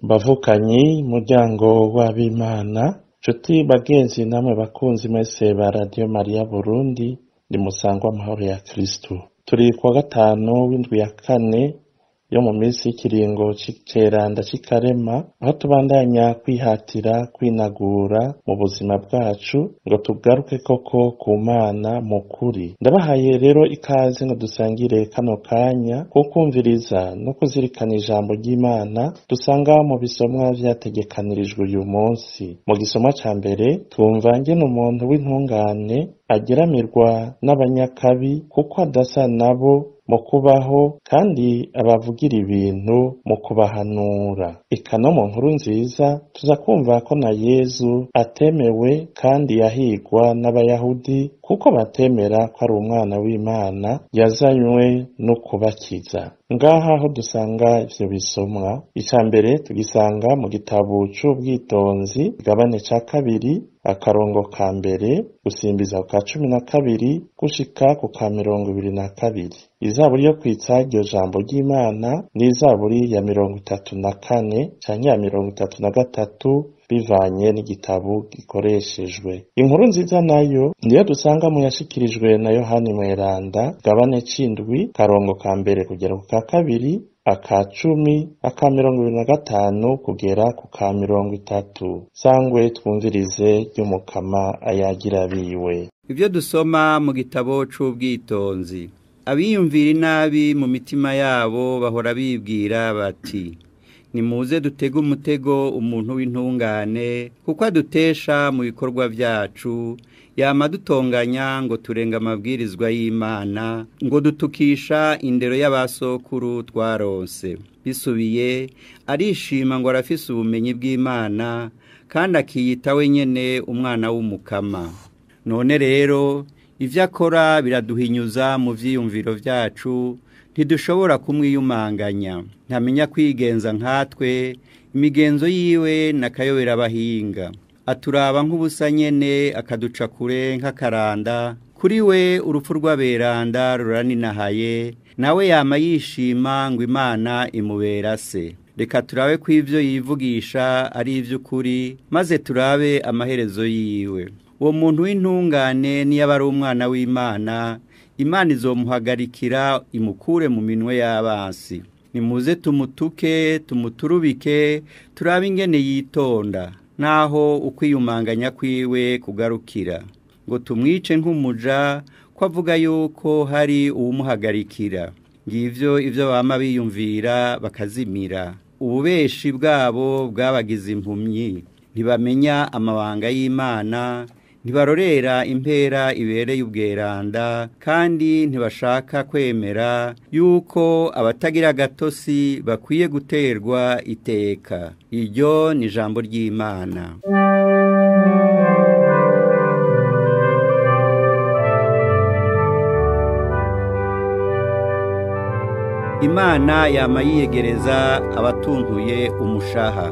Bavukanyi, muryango w'abimana, nshuti bagenzi namwe bakunzi mwese ba Radiyo Mariya Burundi, nimusangwe amahoro ya Kristu. Turi kuwa gatanu w'indwi ya kane yo mu minsi y'ikiringo c'iceranda c'ikarema, aho tubandanya kwihatira kwinagura mu buzima bwacu ngo tugaruke koko ku Mana mu kuri. Ndabahaye rero ikaze ngo dusangire kano kanya ko kumviriza no kuzirikana ijambo ry'Imana dusanga mu bisomwa vyategekanirijwe uyu munsi. Mu gisomwa ca mbere twumva ngene umuntu w'intungane ageramirwa n'abanyakabi kuko adasa nabo mu kubaho kandi abavugira ibintu mu kubahanura. Eka no mu nkuru nziza tuza kumva ko na Yezu atemewe kandi yahigwa n'Abayahudi kuko batemera ko ari umwana w'Imana yazanywe no kubakiza. Ngaha aho dusanga ivyo bisomwa, ica mbere tugisanga mu gitabo c'Ubwitonzi, igabane ca kabiri, akarongo ka mbere gusimbiza ku ka 12 gushika ku ka 22. Izaburi yo kwitsa iryo jambo ry'Imana ni izaburi ya 34 canke ya 33 bivanye n'igitabo gikoreshejwe. Inkuru nziza nayo niyo dusanga mu yashikirijwe na Yohani Mweranda, gabane c'indwi, karongo ka mbere kugera ku ka kabiri, aka 10, aka 25 kugera ku ka 30. Sangwe twumvirize ry'Umukama ayagira biwe. Ivyo dusoma mu gitabo c'Ubwitonzi. Abiyumvira inabi mu mitima yabo bahora bibwira bati: nimuze dutege umutego umuntu w'intungane, kuko adutesha mu bikorwa vyacu, yama dutonganya ngo turenga amabwirizwa y'Imana, ngo dutukisha indero y'abasokuru twaronse. Bisubiye arishima ngo arafise ubumenyi bw'Imana, kandi akiyita wenyene umwana w'Umukama. None rero ivyo akora biraduhinyuza mu vyiyumviro vyacu, ntidushobora kumwiyumanganya. Ntamenya kwigenza nkatwe, imigenzo yiwe nakayobera abahinga. Aturaba nk'ubusa nyene, akaduca kure nk'akaranda. Kuri we urupfu rw'aberanda ruraninahaye, nawe yama yishima ngo Imana imubera se. Reka turabe ko ivyo yivugisha ari ivy'ukuri, maze turabe amaherezo yiwe. Uwo muntu w'intungane niyaba ari umwana w'Imana, Imana izomuhagarikira imukure mu minwe y'abansi. Nimuze tumutuke, tumuturubike, turabe ingene yitonda, naho ukwiyumanganya kwiwe kugarukira. Ngo tumwice nk'umuja, ko avuga yuko hari uwumuhagarikira. Ngivyo ivyo bama biyumvira bakazimira. Ububeshi bwabo bwabagize impumyi, ntibamenya amabanga y'Imana, ntibarorera impera ibereye ubweranda, kandi ntibashaka kwemera yuko abatagira gatosi bakwiye guterwa iteka. Iryo ni ijambo ry'Imana. Imana yama yiyegereza abatuntuye umushaha.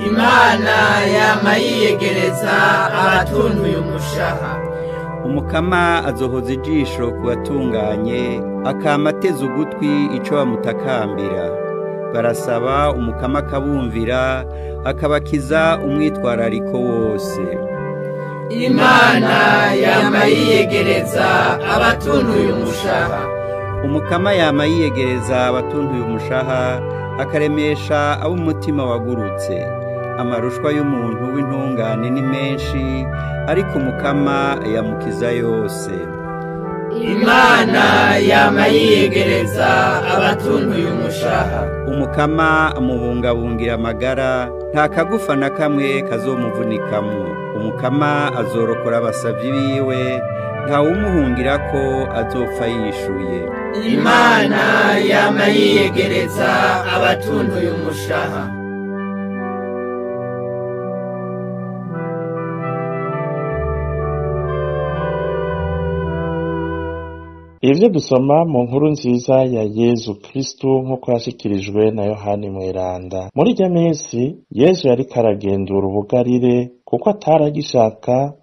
Imana yama yiyegereza abatuntuye umushaha. Umukama azohoza ijisho ku batunganye, akama ateze ugutwi ico bamutakambira. Barasaba Umukama akabumvira, akabakiza umwitwarariko wose. Imana yama yiyegereza abatuntuye umushaha. Umukama yama yiyegereza abatuntuye umushaha, akaremesha ab'umutima wagurutse. Amarushwa y'umuntu w'intungane ni menshi, ariko Umukama yamukiza yose. Imana yama yiyegereza abatuntuye umushaha. Umukama amubungabungira amagara, nta kagufa na kamwe kazomuvunikamwo. Umukama azorokora abasavyi biwe, nta wumuhungira ko azopfa yishuye. Imana yama yiyegereza abatuntuye umushaha. Ivyo dusoma mu nkuru nziza ya Yezu Kristu nk'uko yashikirijwe na Yohani Mweranda. Muri irya minsi, Yezu yariko aragendura ubugarire kuko ataragishaka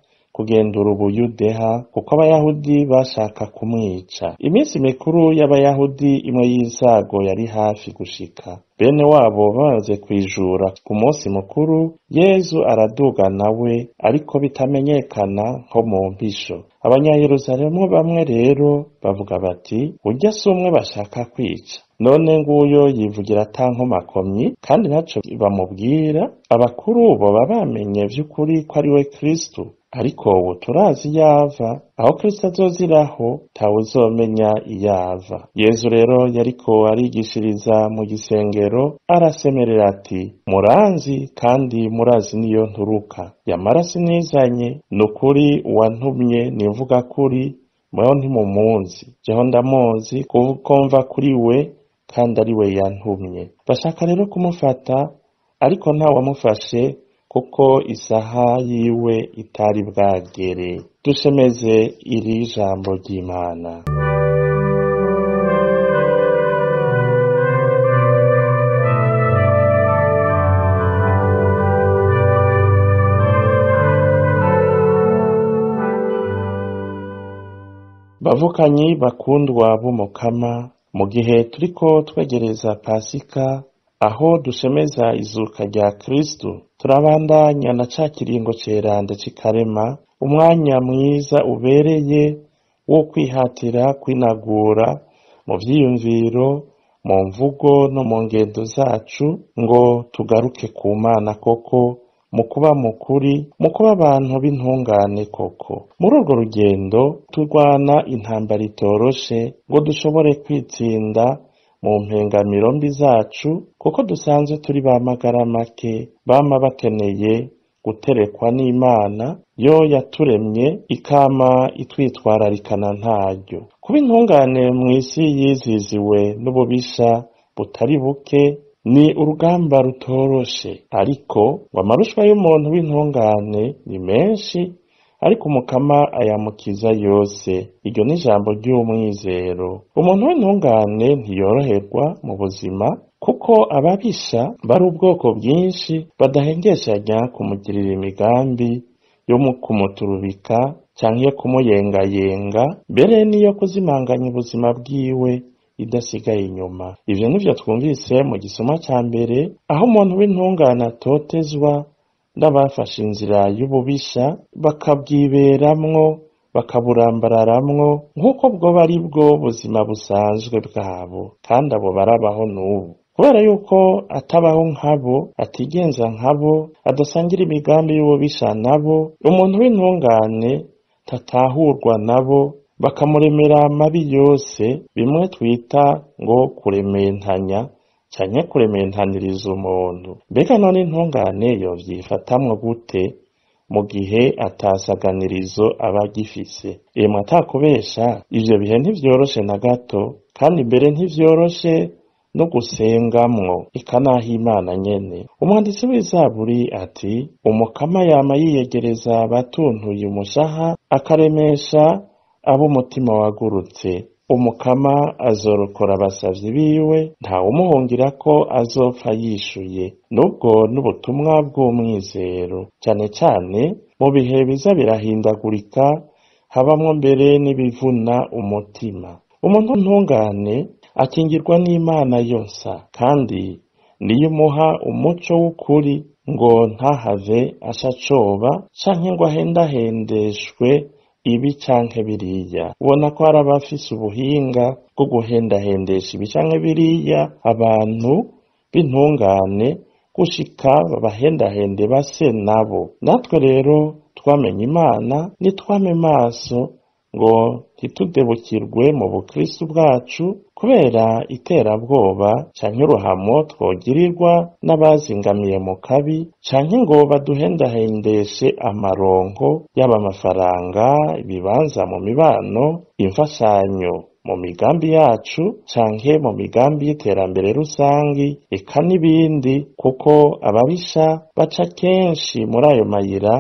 kugendura Ubuyudeha, kuko Abayahudi bashaka kumwica. Iminsi mikuru y'Abayahudi imwe y'insago yari hafi gushika. Bene wabo bamaze kwijura ku munsi mukuru, Yezu araduga nawe, ariko bitamenyekana nko mu mpisho. Abanyayerusalemu bamwe rero bavuga bati: urya si umwe bashaka kwica? None nguyo yivugira ata nkomakomyi, kandi ntaco bamubwira. Abakuru boba bamenye vy'ukuri ko ari we Kristo, ariko ubu turazi iyava, aho Kristo azoziraho ntawuzomenya iyava. Yezu rero yariko arigishiriza mu gisengero, arasemerera ati: muranzi kandi murazi niyo nturuka, yamara sinizanye, ni ukuri uwantumye nimvuga kuri, mweho ntimumuzi, jeho ndamuzi kuko mva kuri we kandi ari we yantumye. Bashaka rero kumufata, ariko ntawamufashe kuko isaha yiwe itari bwagere. Dushemeze iri jambo ry'Imana. Bavukanyi bakundwa b'Umukama, mu gihe turiko twegereza Pasika, aho dushemeza izuka rya Kristo, turabandanya na ca kiringo ceranda c'ikarema, umwanya mwiza ubereye wo kwihatira kwinagura mu vyiyumviro, mu mvugo no mu ngendo zacu, ngo tugaruke ku Mana koko, mu kuba mukuri, mu kuba abantu b'intungane koko. Muri urwo rugendo turwana intambara itoroshe ngo dushobore kwitsinda mu mpengamiro mbi zacu, kuko dusanzwe turi ba magara make, bama bakeneye guterekwa n'Imana yo yaturemye ikama itwitwararikana ntaryo. Kuba intungane mw'isi yiziziwe n'ububisha butari buke ni urugamba rutoroshe, ariko ngo amarushwa y'umuntu w'intungane ni menshi, ariko Umukama ayamukiza yose. Iryo ni ijambo ry'umwizero. Umuntu w'intungane ntiyoroherwa mu buzima, kuko ababisha bari ubwoko bwinshi badahengeshanya kumugirira imigambi yo kumuturubika canke yo kumuyengayenga, mbere n'iyo kuzimanganya ubuzima bwiwe idasigaye inyuma. Ivyo nivyo twumvise mu gisoma ca mbere, aho umuntu w'intungane atotezwa n'abafashe inzira y'ububisha, bakabwiberamwo, bakaburambararamwo, nk'uko bwoba ari bwo buzima busanzwe bwabo, kandi abo barabaho n'ubu. Kubera yuko atabaho nkabo, atigenza nkabo, adasangira imigambi y'ububisha nabo, umuntu w'intungane tatahurwa nabo, bakamuremera amabi yose, bimwe twita ngo kurementanya canke kurementaniriza umuntu. Mbega none intungane yovyifatamwo gute mu gihe atasaganirizo aba agifise? Emwe atakubesha, ivyo bihe ntivyoroshe na gato, kandi mbere ntivyoroshe no gusengamwo, eka naho Imana nyene. Umwanditsi w'Izaburi ati: Umukama yama yiyegereza abatuntuye umushaha, akaremesha abo umutima wagurutse. Umukama azorokora abasavyi biwe, ntawumuhungirako azopfa yishuye. Nubwo n'ubutumwa bw'umwizero, cane cane mu bihe biza birahindagurika, habamwo mbere n'ibivuna umutima. Umuntu ntungane akingirwa n'Imana yonsa, kandi niyo imuha umuco w'ukuri ngo ntahave ashacoba canke ngo ahendahendeshwe ibi canke biriya. Ubona ko hari abafise ubuhinga bwo guhendahendesha ibi canke biriya abantu b'intungane, gushika babahendahende base nabo. Natwe rero twamenye Imana, nitwame maso ngo ntitudebukirwe mu bukristo bwacu kubera iterabwoba canke uruhamo twogirirwa n'abazingamiye mu kabi, canke ngo baduhendahendeshe amaronko, yaba amafaranga, ibibanza mu mibano, imfashanyo mu migambi yacu canke mu migambi y'iterambere rusangi, eka n'ibindi, kuko ababisha baca kenshi muri ayo mayira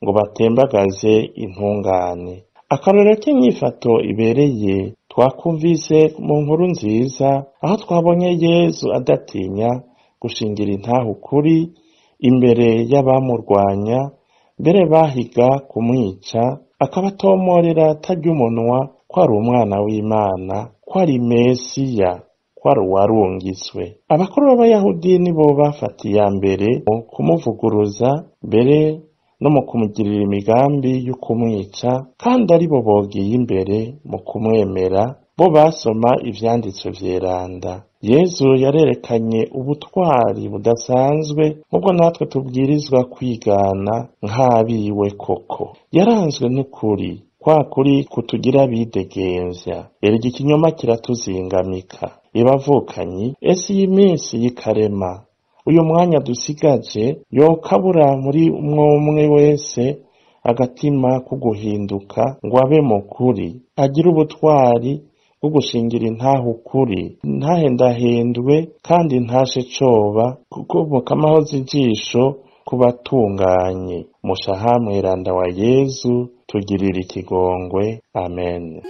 ngo batembagaze intungane. Akarorero k'inyifato ibereye twakumvise mu nkuru nziza, aho twabonye Yezu adatinya gushingira intahe ukuri imbere y'abamurwanya, Mbere bahiga kumwica, akabatomorera atarya umunwa ko ari umwana w'Imana, ko ari Mesiya, ko ari uwarungitswe. Abakuru b'Abayahudi nibo bafata iya mbere mu kumuvuguruza, mbere no mu kumugirira imigambi yo kumwica, kandi aribo bogiye imbere mu kumwemera, bo basoma ivyanditswe vyeranda. Yezu yarerekanye ubutwari budasanzwe, nk'ubwo natwe tubwirizwa kwigana nk'abiwe koko. Yaranzwe n'ukuri, kwa kuri kutugira abidegemvya. Erega ikinyoma kiratuzingamika. Ibavukanyi, ese iyi minsi y'ikarema, uyu mwanya dusigaje, yokabura muri umwe wese agatima ko guhinduka ngo abe mu kuri, agire ubutwari bwo gushingira intahe ukuri, ntahendahendwe kandi ntashe coba, kuko Mukama ahoza ijisho ku batunganye. Mushaha mweranda wa Yezu, tugirire ikigongwe. Amen.